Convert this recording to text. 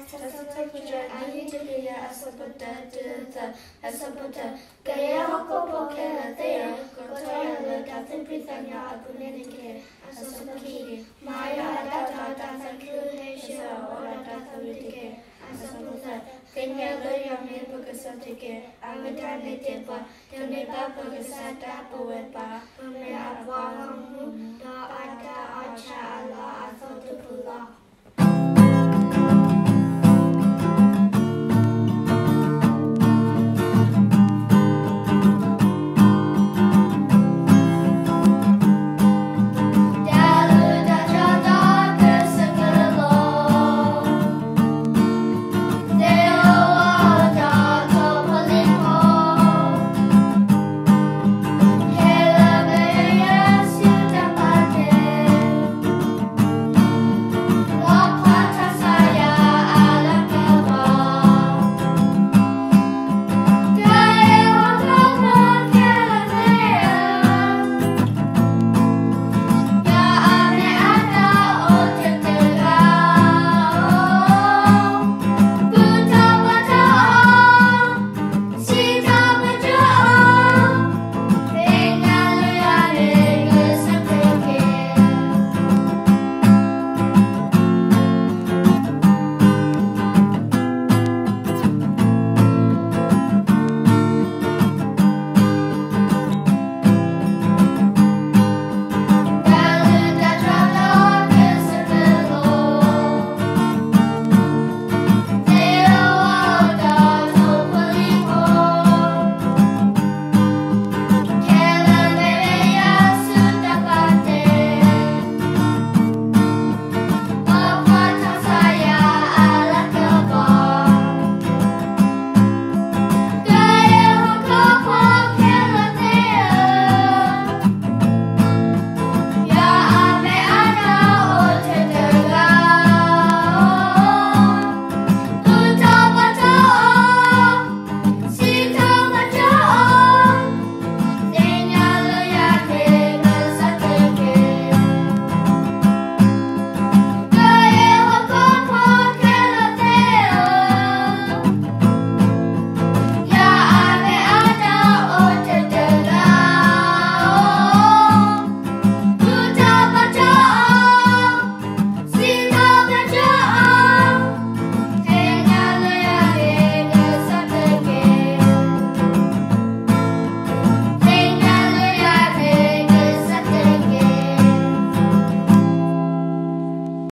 ထါစံးထီၣ်ပတြၢၤ အနံၣ်တကယၤ အဆၢဖိတၢ တုၤသၢ, အဆၢဖိတၢ, ကယဲၢ်ဟီၣ်ခိၣ်ဖိခဲလၢာ်သ့ၣ်ဧၢ, ကိးထီၣ်ယၤလၢတၢ်သူၣ်ဖှံသးညီအပူၤန့ၣ်တက့ၢ်. အဆၢဖိခံ, မၤယွၤအတၢ်တီ တၢ်သးခု ဟ့ၣ်ယွၤအိၣ်ဒီးတၢ်သးဝံၣ်တက့ၢ်. အဆၢဖိသၢ, သ့ၣ်ညါလၢယွၤမ့ၢ်ပကစၢ်တက့ၢ်, အဝဲဒၣ်န့ၣ်တ့ၢ်ပှၤ, တမ့ၢ်ဘၣ်ပကစၢ်တၢ်ပဝဲဘၣ်, ပမ့ၢ်အပှၤဂီၢ်မုၢ်, ဒီးအတၢ်အီၣ်ဆၣ်အလီၢ်အသိတပူၤလီၤ.